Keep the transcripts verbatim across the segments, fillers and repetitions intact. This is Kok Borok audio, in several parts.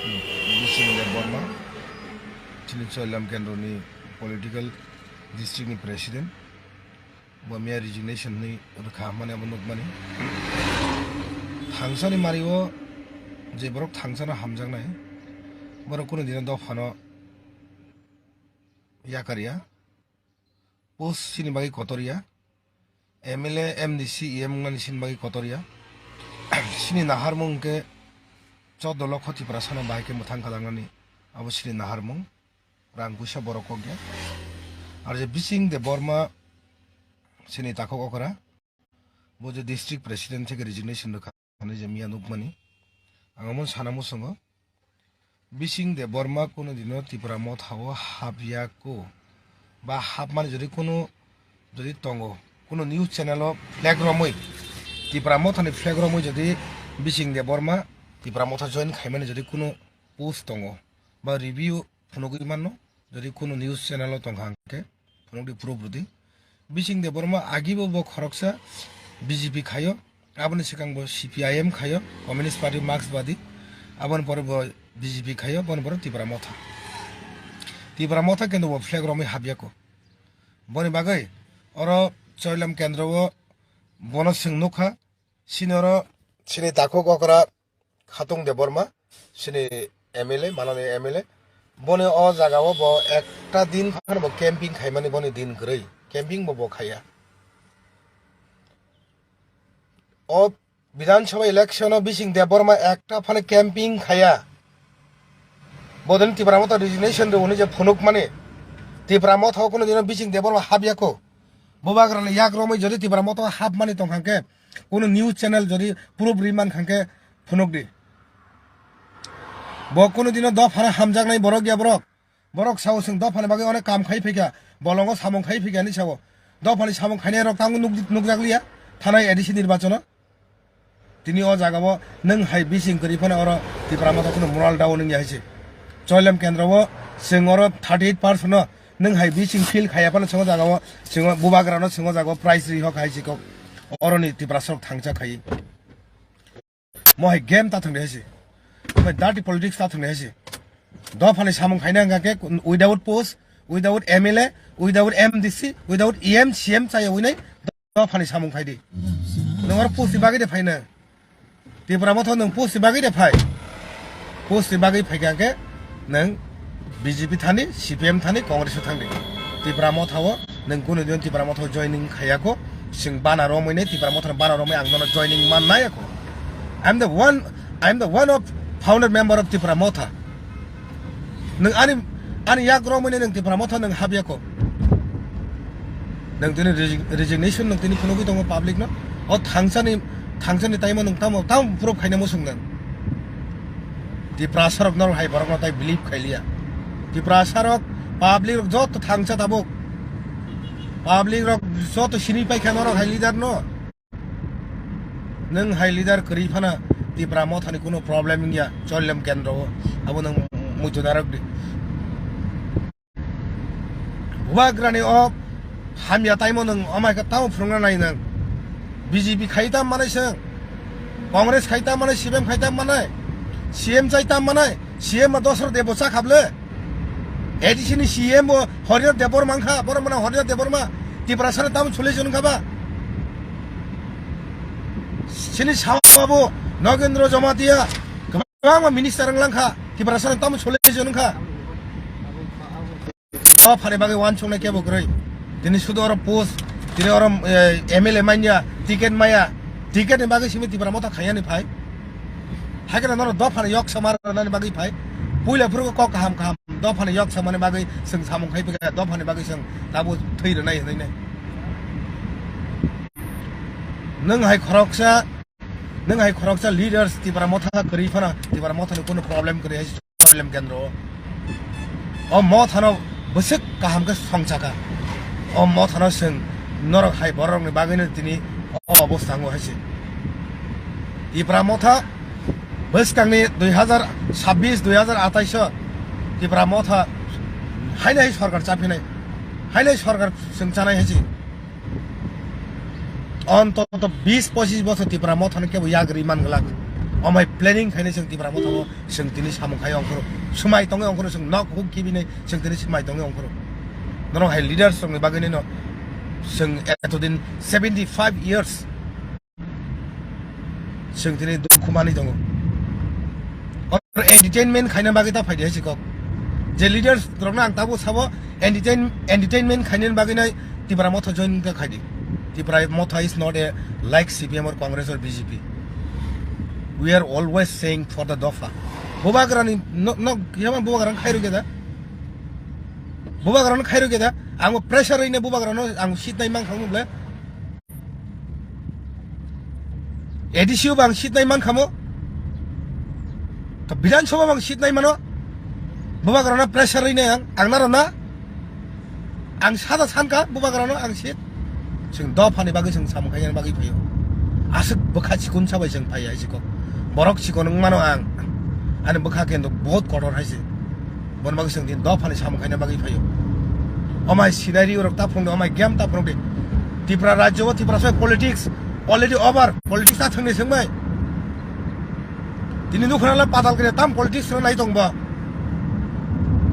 Bising Debbarma, chini Choilam Kendroni political district ni president, bo miya resignation ni rwkha hwnmani abo nukmani. Thangsani mario je borok thangsano hamjaknai, borok kunu dino dophano yakarya. Post chini bagwi kotorya, M L A, M D C, E M wngnani chini bagwi kotorya. Chini naharmung hwnkhe choudo lokho Tiprasano bahai khe mwthang kalagnani, abo chini naharmung, rang puisa borok kokya. Ar je Bising Debbarma chini takhuk okra, bo je district president theke resignation rwkha. Ani je miya nukmani, ang omo sana muchungo, Bising Debbarma kunu dino Tipra Motha o hapya ko, ba hapmani jodi kunu jodi tongo, kunu news channel o flag romwi, Tipra Motha ni flag romwi jodi Bising Debbarma Tipra Motha join khaimani jodi kunu post tongo, ba review phunugwi manno, jodi kunu news channel o tongkha hwnkhe phunukdi, proof rwdi. Bising Debbarma agibo bo khoroksa B J P khaio, aboni swkang bo C P I M khaio, Communist Party Marxbadi, aboni pore bo B J P khaio, boni pore Tipra Motha. Tipra Motha kendo bo flag romwi hapyako. Boni bagwi oro Choilam kendro o bono chwng nukha, chini oro chini takhuk okra Khatung Debbarma, chini M L A, manani M L A. Boni o jaga o bo ekta din phano bo camping khaimani boni din kwrwi. Camping bo bo khaiya. O Bidhan Sabha election o Bising Debbarma ekta phano camping khaiya. Bodin Tipra Motha resignation rw hwnwi je phunukmani. Tipra Motha o kunu dino Bising Debbarma hapyako. Bubagrani yak romwi jodi Tipra Motha o hapmani tongkha khe, kunu news channel jodi proof ri mankha khe phunukdi. Bo kunu dino dophano hamjaknai borok ya borok. Borok sao chwng dophani bagwi onek kam khai phaikha, bolongo samung khai phaikha hinwi sao. Dophani samung khainai rok tamo nuk-, nukjakliya thanai A D C nirbachono. Tini o jaga o nwng hai bising kwrwi phano oro Tipra Motha kheno moral down wngya hai se. Choilam kendro o chwng oro thirty eight percent no nwng hai bising feel khaya phano chwng o jaga o chwng o bubagra no chwng o jaga o prize ri hok hai se kok. Oroni Tiprasa rok thangcha khai. Mo hai game ta thang de hai se. Mo hai dirty politics ta thang de hai se. Dophani samung khaina hwnkha khe without post, without M L A, without M D C, without E M, C M chaya winai dophani samung khai di. Nwng oro post ni bagwi de phaina. Tipra Motha nwng post ni bagwi de phai. Post ni bagwi phaikha khe nwng B J P thani, C P M thani, Congress o thangdi. Tipra Motha o nwng kunu din Tipra Motha o joining khayako, chwng bana romwi nai Tipra Motha no bana romwi ang nono joining man nai ako. I am the one, I am the one of founder member of Tipra Motha. Nwng ani, ani yak romwi nai nwng Tipra Motha nwng hapyako. Nwng tini resi-, resignation nwng tini phunugwi tongo public no. O thangsani, thangsani time o nwng tamo, tamo proof khaina muchung nwng. Tiprasa rok norok hai borok no tai believe khailiya. Tiprasa rok public rok joto thangsa tabuk. Public rok joto sini paikha norok hai leader no. Nwng hai leader kwrwi phano Tipra Mothani kuno problem wngya Choilam kendro o. Abo nwng muitu narwk di. Bubagrani o hamya taimo nwng amai khe tamo phwrwngna nai nwng. B J P khai tam manai swng. Congress khai tam manai, C P M khai tam manai. C M chai tam manai. C M ma Dosra Debo cha khable. A D C ni C M bo Horinat Debbarma wngkha. Borok mano Horinat Debbarma. Tiprasa no tamo chule chwng kha ba. Sini sao abo Nogendra Jamatia. Kwbangma minister wng langkha, Tiprasa no tamo sole jon wngkha. O phani bagwi wansuknai kebo kwrwi. Tini sudu oro post, tini oro, eh, M L A manya, ticket maya, ticket ni bagwi simi Tipra Motha khaiyani phai. Haikhe norok dophani yok samar nani bagwi phai. Puila phuru kok kaham kaham dophani yok samani bagwi chwng samung khai phika, dophani bagwi chwng tabo thwi rwnai hwnwi nai. Nwng hai khoroksa Nwng hai khoroksa leaders Tipra Motha kwrwi phano Tipra Mothani kuno problem kwrwi hai Choilam kendro o. O Mothano bwswk kaham khe songchaka. O Mothano chwng norok hai borokni bagwino tini o obostha wngo hai se. Tipra Motha bwskangni dui hazar sabbish, dui hazar atais o Tipra Motha haino hai sorkar chaphinai, haino hai sorkar chwng chanai hai se. Ontoto bis pochis bosor Tipra Mothano kebo yagri man glak. Omai planning khainai chwng Tipra Motha o chwng tini samung khai ongkhoro. Swmai tongwi ongkhoro chwng nok huk kibinai chwng tini swmai tongwi ongkhoro. Norok hai leaders rokni bagwi no chwng etodin seventy five years chwng tini dukhu manwi tongo. Or entertainment khaina bagwi ta phaidi hai si kok. Je leaders rokno ang tabuk sabo entertain-, entertainment khainani bagwi nai Tipra Motha join wngkha khaidi. Tipra Motha is not a like C P M or Congress or B J P. We are always saying for the Dopha. Bubagrani no, no, yama Bubagrang khairok geda. Bubagrano khairok geda. Ang pressure rine Bubagrano ang seat nai mankha mo ble. A D C o bang seat nai mankha mo. To Bidhan Sabha bang seat nai mano. Bubagrano pressure rine ang, ang naro na. Ang sada sanka Bubagrano ang sit. Chwng Dophani bagwi chwng samung khaina bagwi phaio. Aswk bwkha chikon sabai chwng phaiya hai si kok. Borok chikon wng mano ang. Ani bwkha kendo bahut kotor hai se. Bon bagwi chwng din Dophani samung khaina bagwi phaio. Omai scenario rok ta phung de, omai game ta phung de. Tipra rajyo o Tipra sai politics already over. Politics ta thangni sengbai. Tini nukhuna la patal kene tam politics rok nai tong ba.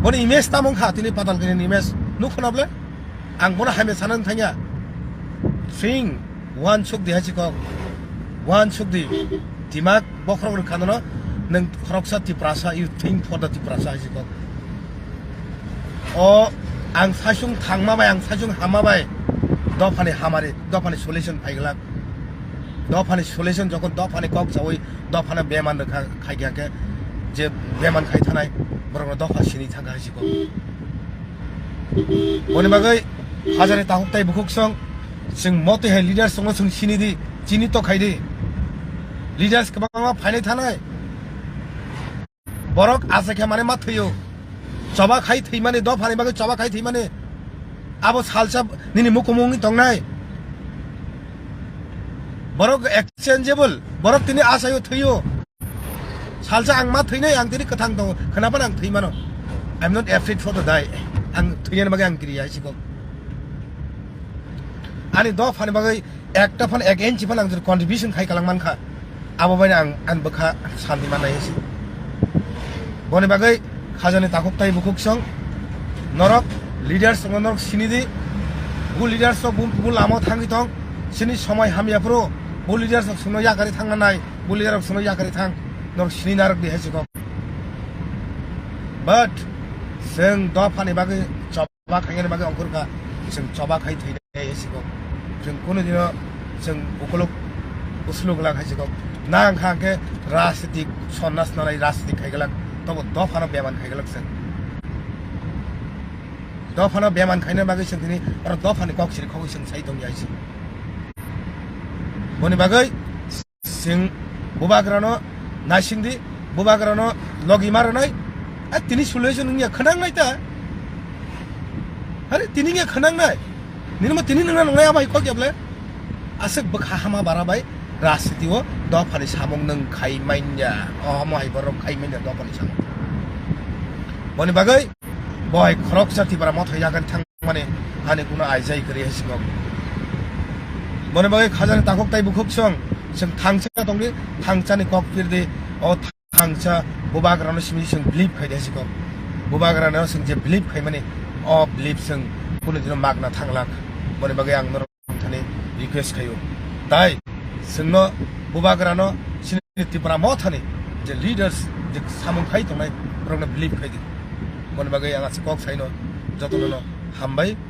Boni image tam wngkha tini patal kene image. Nukhuna ble? Ang bono hamya sanani thangya. Think, one sukdi hai si kok. One sukdi. Dimak bokhorok rwkha nono. Nwng khoroksa Tiprasa, you think for the Tiprasa hai si kok. O ang saichung thangma bai, ang saichung hama bai. Dophani hamari, Dophani solution phaiglak. Dophani solution jokon Dophani kok chawi, Dophano beman rwkha khaikha khe, je beman khai thanai, borokno Dopha sini thangkha hai si kok. Boni bagwi hajani takhuk tai bukhuk song, chwng motwi hai leaders songno chwng sini di, chini to khai di. Leaders kwbangma phainai thanai. Borok acha khe mane ma thwiyo. Choba khai thwimani, Dophani bagwi choba khai thwimani. Abo salsa nini mukumung wngwi tongnai. Borok exchangeable. Borok tini achaio thwiyo. Salsa ang ma thwinai, ang tini kwthang tongo. Khwnaphan ang thwi mano. I'm not afraid for to die. Ang thwinani bagwi ang kiriya hai si kok. Ani Dophani bagwi ekta phan ek inch phan ang jodi contribution khai kalang mankha, abo bai ang, ang bwkha santi mannai hai si. Boni bagwi hajani takhuk tai bukhuk song norok leaders songno norok sini di, bu leaders rok bu, bu lama thangwi tong, sini somoi hamya phuru bu leaders rok songno yakari thangna nai, bu leader rok songno yakari thang, norok sini narwk di hai si kok. But chwng Dophani bagwi choba khainani bagwi ongkhorkha, chwng choba khai thwinai hai si kok. Chwng kunu dino chwng ukuluk usluk lang hai si kok. Nang kha khe rajniti sonnas nanai rajniti khaiglak, tobo Dophano beman khaiglak chwng. Dophano beman khaina bagwi chwng tini oro Dophani kok siri khogwi chwng sai tongya hai si. Boni bagwi Sing bubagrano naising di, bubagrano logi maranai. A tini solution wngya khwnangnai ta. Hari tini wngya khwnangnai. Nini ma tini nangna nangnai abai kok yable. Aswk bwkha hama bara bai rajniti o Dophani samung nwng khai manya. O hamo hai borok khai manya Dophani samung. Boni bagwi boi khoroksa Tipra Motha yakan thang. Mani ani kuno aijai kwrwi hai si kok. Moni bagwi khajani takhuk tai bukhuk song, chwng thangcha tongdi, thangchani kok pirdi, o thangcha bubagrano simi chwng believe khaidi hai si kok. Bubagrano chwng je believe khaimani, o believe chwng kunu dino magna thanglak. Moni bagwi ang norok thani request khaio. Tai chwngno bubagrano chini Tipra Mothani je leaders je samung khai tongnai borokno believe khaidi. Moni bagwi ang aswk kok saino jotono hambai.